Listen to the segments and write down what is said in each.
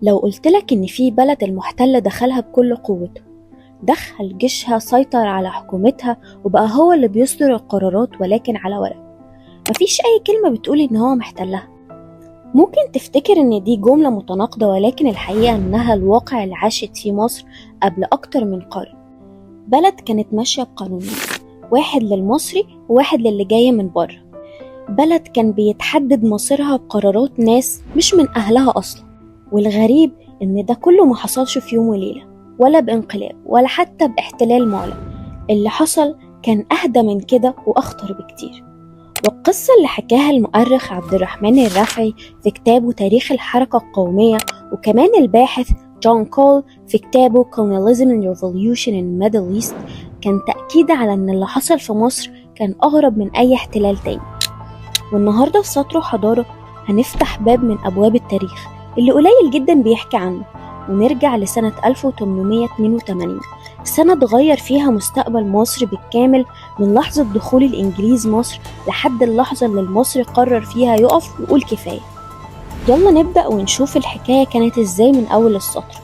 لو قلتلك إن في بلد المحتل دخلها بكل قوته، دخل جيشها، سيطر على حكومتها، وبقى هو اللي بيصدر القرارات ولكن على ورق، مفيش أي كلمة بتقول إن هو محتلها. ممكن تفتكر إن دي جملة متناقضة، ولكن الحقيقة إنها الواقع اللي عاشت فيه مصر قبل أكتر من قرن. بلد كانت ماشية بقانونين، واحد للمصري وواحد للي جاي من بره. بلد كان بيتحدد مصيرها بقرارات ناس مش من أهلها أصلا. والغريب إن ده كله ما حصلش في يوم وليلة، ولا بانقلاب، ولا حتى باحتلال معلن. اللي حصل كان أهدى من كده وأخطر بكتير. والقصة اللي حكاها المؤرخ عبد الرحمن الرافعي في كتابه تاريخ الحركة القومية، وكمان الباحث جون كول في كتابه Colonialism and Revolution in Middle East، كان تأكيد على أن اللي حصل في مصر كان أغرب من أي احتلال تاني. والنهاردة في سطر حضارة هنفتح باب من أبواب التاريخ اللي قليل جدا بيحكي عنه، ونرجع لسنة 1882، سنة اتغير فيها مستقبل مصر بالكامل من لحظة دخول الإنجليز مصر لحد اللحظة اللي المصري قرر فيها يقف ويقول كفاية. يلا نبدأ ونشوف الحكاية كانت إزاي من أول السطر،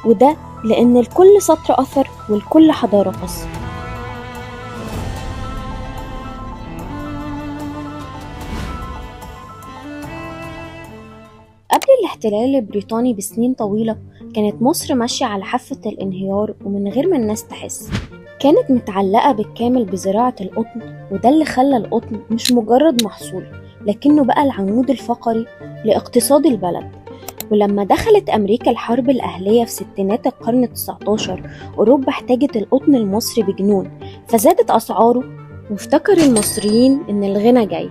وده لأن الكل سطر أثر والكل حضارة قصة. قبل الاحتلال البريطاني بسنين طويلة كانت مصر ماشية على حافة الانهيار ومن غير ما الناس تحس. كانت متعلقة بالكامل بزراعة القطن، وده اللي خلى القطن مش مجرد محصول لكنه بقى العمود الفقري لاقتصاد البلد. ولما دخلت أمريكا الحرب الأهلية في ستينات القرن 19، أوروبا احتاجت القطن المصري بجنون، فزادت أسعاره، وافتكر المصريين إن الغنى جاي.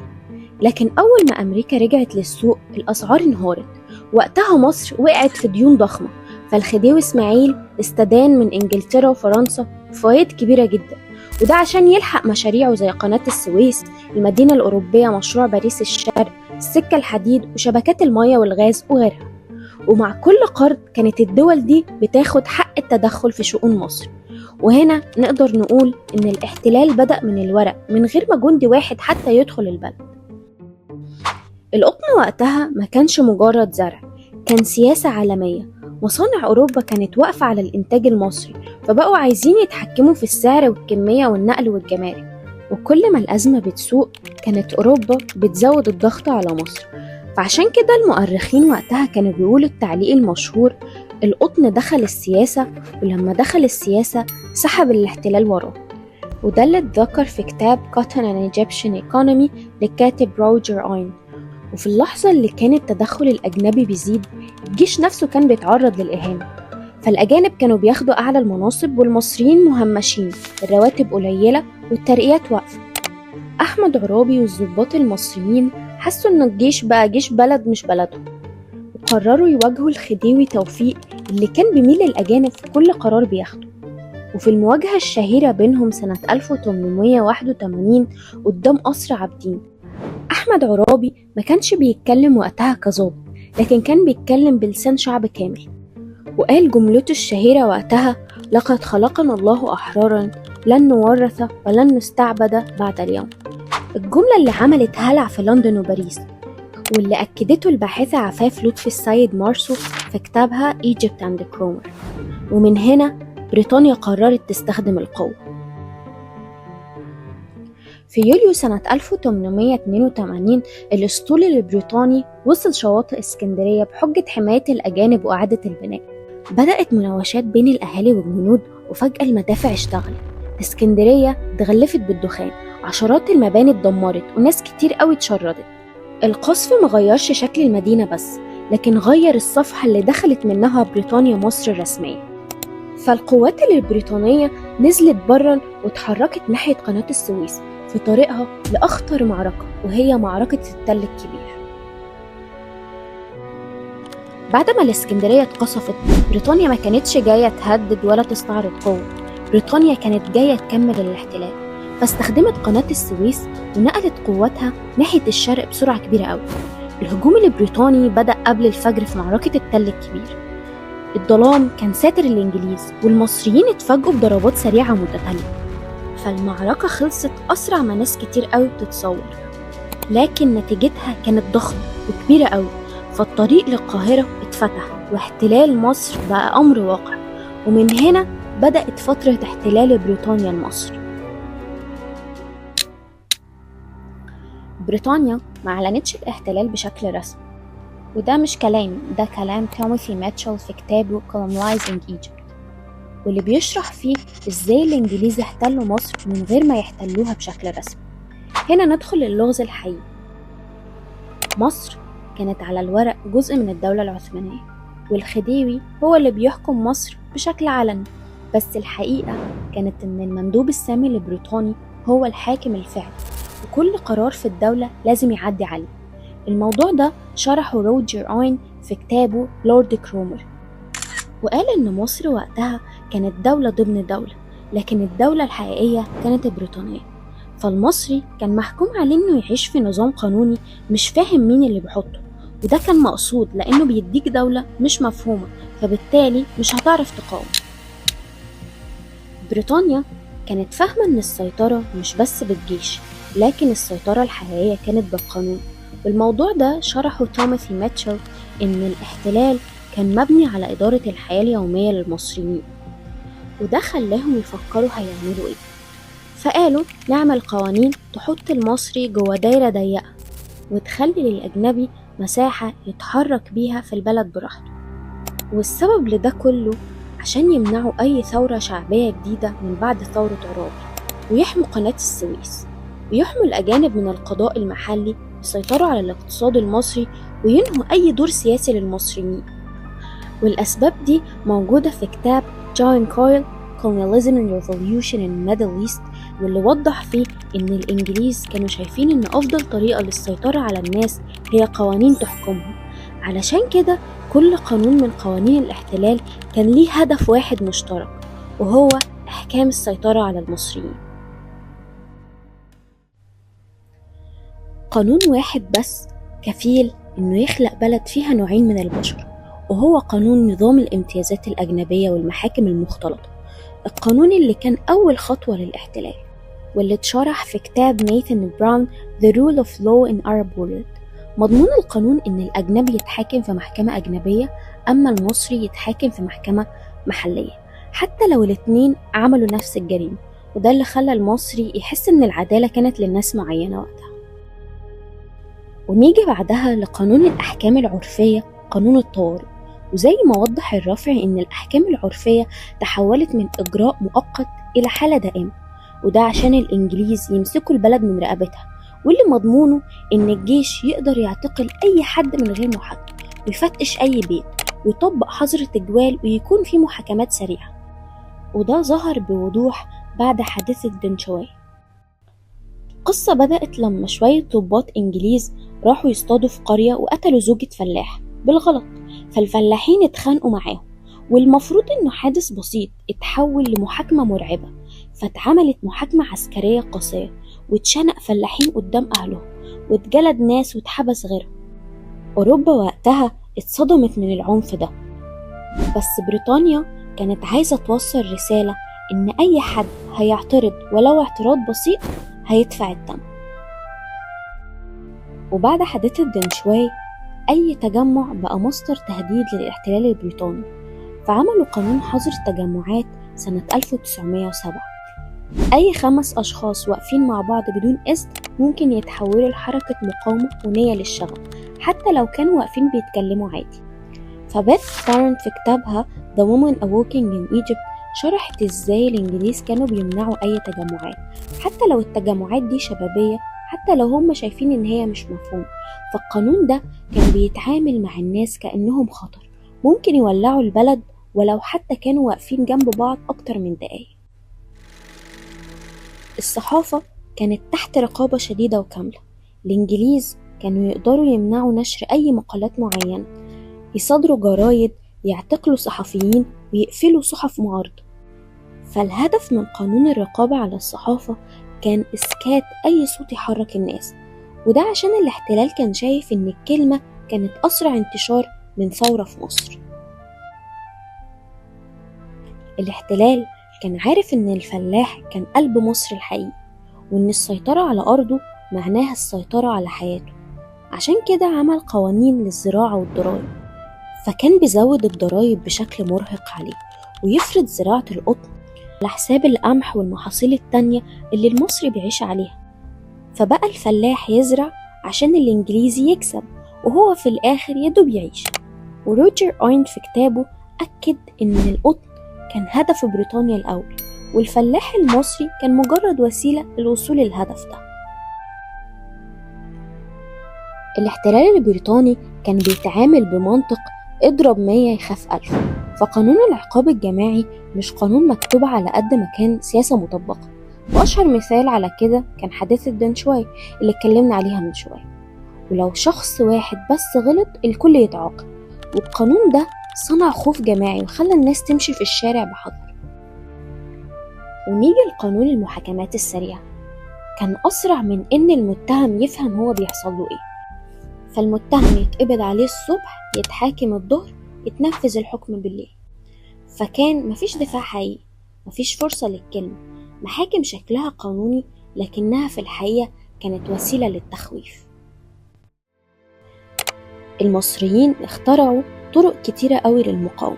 لكن أول ما أمريكا رجعت للسوق الأسعار انهارت. وقتها مصر وقعت في ديون ضخمة، فالخديوي إسماعيل استدان من إنجلترا وفرنسا بفوائد كبيرة جدا، وده عشان يلحق مشاريعه زي قناة السويس، المدينة الأوروبية، مشروع باريس الشرق، السكة الحديد، وشبكات المياه والغاز وغيرها. ومع كل قرض كانت الدول دي بتاخد حق التدخل في شؤون مصر. وهنا نقدر نقول إن الاحتلال بدأ من الورق من غير ما جندي واحد حتى يدخل البلد. القطن وقتها ما كانش مجرد زرع، كان سياسة عالمية. مصانع أوروبا كانت واقفة على الإنتاج المصري، فبقوا عايزين يتحكموا في السعر والكمية والنقل والجمارك. وكل ما الأزمة بتسوء كانت أوروبا بتزود الضغط على مصر. فعشان كده المؤرخين وقتها كانوا بيقولوا التعليق المشهور: القطن دخل السياسة، ولما دخل السياسة سحب الاحتلال وراه. وده اللي اتذكر في كتاب Cotton and Egyptian Economy للكاتب روجر آين. وفي اللحظة اللي كان التدخل الأجنبي بيزيد، الجيش نفسه كان بيتعرض للإهانة. فالأجانب كانوا بياخدوا أعلى المناصب والمصريين مهمشين، الرواتب قليلة والترقيات واقفة. أحمد عرابي والضباط المصريين حسوا إن الجيش بقى جيش بلد مش بلدهم، وقرروا يواجهوا الخديوي توفيق اللي كان بيميل للأجانب في كل قرار بياخده. وفي المواجهة الشهيرة بينهم سنة 1881 قدام قصر عابدين، أحمد عرابي ما كانش بيتكلم وقتها كظابط، لكن كان بيتكلم بلسان شعب كامل، وقال جملته الشهيرة وقتها: لقد خلقنا الله أحرارا لن نورث ولن نستعبد بعد اليوم. الجملة اللي عملت هلع في لندن وباريس، واللي أكدته الباحثة عفاف لطفي السيد مارسو في كتابها Egypt and Cromer. ومن هنا بريطانيا قررت تستخدم القوة. في يوليو سنة 1882 الأسطول البريطاني وصل شواطئ اسكندرية بحجة حماية الأجانب وإعادة البناء. بدأت مناوشات بين الأهالي والجنود، وفجأة المدافع اشتغلت. اسكندرية اتغلفت بالدخان، عشرات المباني اتدمرت وناس كتير قوي اتشردت. القصف مغيرش شكل المدينة بس، لكن غير الصفحة اللي دخلت منها بريطانيا مصر الرسمية. فالقوات البريطانية نزلت برا وتحركت ناحية قناة السويس في طريقها لأخطر معركة، وهي معركة التل الكبير. بعد ما الإسكندرية اتقصفت، بريطانيا ما كانتش جاية تهدد ولا تستعرض قوة، بريطانيا كانت جاية تكمل الاحتلال. فاستخدمت قناة السويس ونقلت قواتها ناحية الشرق بسرعة كبيرة قوي. الهجوم البريطاني بدأ قبل الفجر في معركة التل الكبير. الظلام كان ساتر الإنجليز، والمصريين اتفاجئوا بضربات سريعة متتالية. فالمعركة خلصت أسرع ما ناس كتير قوي بتتصور، لكن نتيجتها كانت ضخمة وكبيرة قوي. فالطريق للقاهرة اتفتح. اتفتح واحتلال مصر بقى أمر واقع، ومن هنا بدأت فترة احتلال بريطانيا لمصر. بريطانيا ما أعلنتش الاحتلال بشكل رسمي، وده مش كلامي، ده كلام تيموثي ميتشل في كتابه Colonizing Egypt، واللي بيشرح فيه ازاي الإنجليز احتلوا مصر من غير ما يحتلوها بشكل رسمي. هنا ندخل للغز الحقيقي. مصر كانت على الورق جزء من الدولة العثمانية، والخديوي هو اللي بيحكم مصر بشكل علني، بس الحقيقة كانت إن المندوب السامي البريطاني هو الحاكم الفعلي، وكل قرار في الدولة لازم يعدي عليه. الموضوع ده شرحه روجر أوين في كتابه لورد كرومر، وقال إن مصر وقتها كانت دولة ضمن دولة، لكن الدولة الحقيقية كانت البريطانية. فالمصري كان محكوم عليه إنه يعيش في نظام قانوني مش فاهم مين اللي بيحطه، وده كان مقصود لأنه بيديك دولة مش مفهومة، فبالتالي مش هتعرف تقاوم. بريطانيا كانت فاهمة إن السيطرة مش بس بالجيش، لكن السيطرة الحقيقية كانت بالقانون. والموضوع ده شرحه توماثي ميتشل إن الاحتلال كان مبني على إدارة الحياة اليومية للمصريين، وده خلاهم يفكروا هيعملوا إيه. فقالوا نعمل قوانين تحط المصري جوه دايرة ضيقة وتخلي للأجنبي مساحة يتحرك بيها في البلد براحته. والسبب لده كله عشان يمنعوا أي ثورة شعبية جديدة من بعد ثورة عرابي، ويحموا قناة السويس، ويحموا الأجانب من القضاء المحلي، يسيطروا على الاقتصاد المصري، وينهوا أي دور سياسي للمصريين. والأسباب دي موجودة في كتاب جون كويل Colonialism and Revolution in the Middle East، واللي وضح فيه إن الإنجليز كانوا شايفين إن أفضل طريقة للسيطرة على الناس هي قوانين تحكمهم. علشان كده كل قانون من قوانين الاحتلال كان ليه هدف واحد مشترك، وهو إحكام السيطرة على المصريين. قانون واحد بس كفيل إنه يخلق بلد فيها نوعين من البشر، وهو قانون نظام الامتيازات الأجنبية والمحاكم المختلطة، القانون اللي كان أول خطوة للاحتلال، واللي اتشرح في كتاب ناثان براون The Rule of Law in Arab World. مضمون القانون إن الأجنبي يتحاكم في محكمة أجنبية، أما المصري يتحاكم في محكمة محلية، حتى لو الاتنين عملوا نفس الجريمة. وده اللي خلى المصري يحس إن العدالة كانت للناس معينة وقتها. ونيجي بعدها لقانون الأحكام العرفية، قانون الطوارئ. وزي ما وضح الرافع إن الأحكام العرفية تحولت من إجراء مؤقت إلى حالة دائمة، وده عشان الإنجليز يمسكوا البلد من رقبتها، واللي مضمونه إن الجيش يقدر يعتقل أي حد من غير محاكمة، ويفتش أي بيت، ويطبق حظر تجوال، ويكون في محاكمات سريعة. وده ظهر بوضوح بعد حادثة دنشواي. القصة بدأت لما شوية ضباط إنجليز راحوا يصطادوا في قرية وقتلوا زوجة فلاح بالغلط، فالفلاحين اتخانقوا معاهم، والمفروض إنه حادث بسيط اتحول لمحاكمة مرعبة. فاتعملت محاكمة عسكرية قاسية، واتشنق فلاحين قدام أهلهم، واتجلد ناس واتحبس غيرهم. أوروبا وقتها اتصدمت من العنف ده، بس بريطانيا كانت عايزة توصل رسالة إن أي حد هيعترض ولو اعتراض بسيط هيدفع الثمن. وبعد حادثة دنشواي أي تجمع بقى مصدر تهديد للاحتلال البريطاني، فعملوا قانون حظر التجمعات سنة 1907. أي 5 أشخاص واقفين مع بعض بدون إذن ممكن يتحولوا لحركة مقاومة ونية للشغب، حتى لو كانوا واقفين بيتكلموا عادي. فبيث بارنت في كتابها The Woman Awakening in Egypt شرحت إزاي الإنجليز كانوا بيمنعوا أي تجمعات، حتى لو التجمعات دي شبابية، حتى لو هم شايفين إن هي مش مفهومة. فالقانون ده كان بيتعامل مع الناس كأنهم خطر، ممكن يولعوا البلد ولو حتى كانوا واقفين جنب بعض أكتر من دقايق. الصحافة كانت تحت رقابة شديدة وكاملة. الإنجليز كانوا يقدروا يمنعوا نشر أي مقالات معينة، يصادروا جرايد، يعتقلوا صحفيين، ويقفلوا صحف معارضة. فالهدف من قانون الرقابة على الصحافة كان إسكات أي صوت يحرك الناس، وده عشان الاحتلال كان شايف إن الكلمة كانت أسرع انتشار من ثورة في مصر. الاحتلال كان عارف إن الفلاح كان قلب مصر الحقيقي، وإن السيطرة على أرضه معناها السيطرة على حياته. عشان كده عمل قوانين للزراعة والضرايب. فكان بيزود الضرايب بشكل مرهق عليه، ويفرض زراعة القطن على حساب القمح والمحاصيل التانية اللي المصري بيعيش عليها. فبقى الفلاح يزرع عشان الإنجليزي يكسب، وهو في الآخر يدوب يعيش. وروجر أوين في كتابه أكد إن القطن كان هدف بريطانيا الأول، والفلاح المصري كان مجرد وسيلة للوصول للهدف ده. الاحتلال البريطاني كان بيتعامل بمنطق اضرب 100 يخاف 1000، فقانون العقاب الجماعي مش قانون مكتوب على قد ما كان سياسة مطبقة. وأشهر مثال على كده كان حادثة دنشواي اللي اتكلمنا عليها من شوية، ولو شخص واحد بس غلط الكل يتعاقب. والقانون ده صنع خوف جماعي وخلى الناس تمشي في الشارع بحذر. ونيجي لقانون المحاكمات السريعة، كان أسرع من إن المتهم يفهم هو بيحصل له إيه. فالمتهم يتقبض عليه الصبح، يتحاكم الظهر، يتنفذ الحكم بالليل. فكان مفيش دفاع حقيقي، مفيش فرصة للكلمة. محاكم شكلها قانوني لكنها في الحقيقة كانت وسيلة للتخويف. المصريين اخترعوا طرق كتيرة قوي للمقاومة.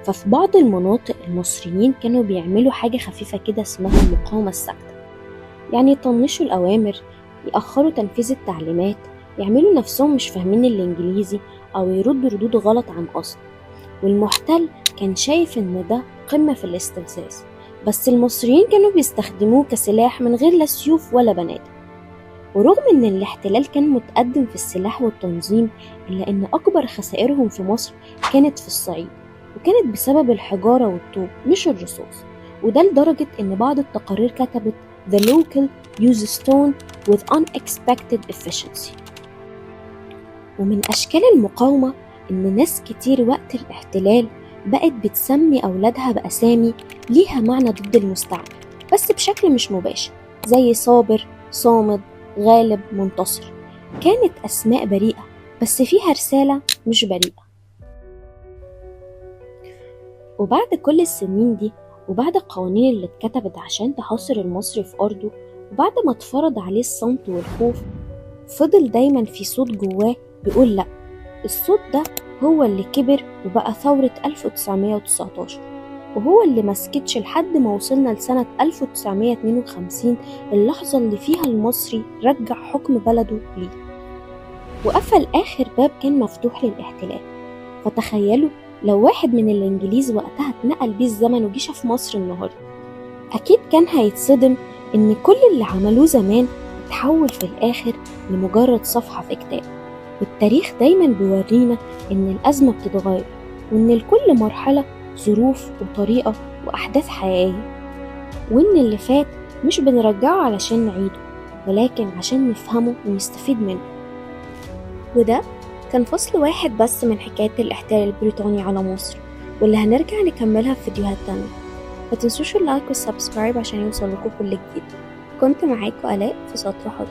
ففي بعض المناطق المصريين كانوا بيعملوا حاجة خفيفة كده اسمها المقاومة الساكتة، يعني يطنشوا الأوامر، يأخروا تنفيذ التعليمات، يعملوا نفسهم مش فاهمين الإنجليزي، أو يردوا ردود غلط عن قصد. والمحتل كان شايف إن ده قمة في الاستفزاز، بس المصريين كانوا بيستخدموه كسلاح من غير لا سيوف ولا بنادق. ورغم إن الاحتلال كان متقدم في السلاح والتنظيم، إلا إن أكبر خسائرهم في مصر كانت في الصعيد، وكانت بسبب الحجارة والطوب مش الرصاص. وده لدرجة إن بعض التقارير كتبت The local use stone with unexpected efficiency. ومن أشكال المقاومة إن ناس كتير وقت الاحتلال بقت بتسمي أولادها بأسامي ليها معنى ضد المستعمر، بس بشكل مش مباشر، زي صابر، صامد، غالب، منتصر. كانت أسماء بريئة بس فيها رسالة مش بريئة. وبعد كل السنين دي، وبعد القوانين اللي اتكتبت عشان تحاصر المصري في أرضه، وبعد ما اتفرض عليه الصمت والخوف، فضل دايما في صوت جواه بيقول لأ. الصوت ده هو اللي كبر وبقى ثورة 1919، وهو اللي مسكتش لحد ما وصلنا لسنة 1952، اللحظة اللي فيها المصري رجع حكم بلده ليه، وقفل آخر باب كان مفتوح للاحتلال. فتخيلوا لو واحد من الإنجليز وقتها اتنقل بيه الزمن وجه شاف مصر النهاردة، أكيد كان هيتصدم إن كل اللي عملوه زمان اتحول في الآخر لمجرد صفحة في كتاب. والتاريخ دايما بيورينا إن الأزمة بتتغير، وإن لكل مرحلة ظروف وطريقة وأحداث حقيقية، وإن اللي فات مش بنرجعه علشان نعيده، ولكن عشان نفهمه ونستفيد منه. وده كان فصل واحد بس من حكاية الاحتلال البريطاني على مصر، واللي هنرجع نكملها في فيديوهات تانية. ما تنسوش ال like وال subscribe عشان يوصلكوا كل جديد. كنت معاكم آلاء في سطر حاضر.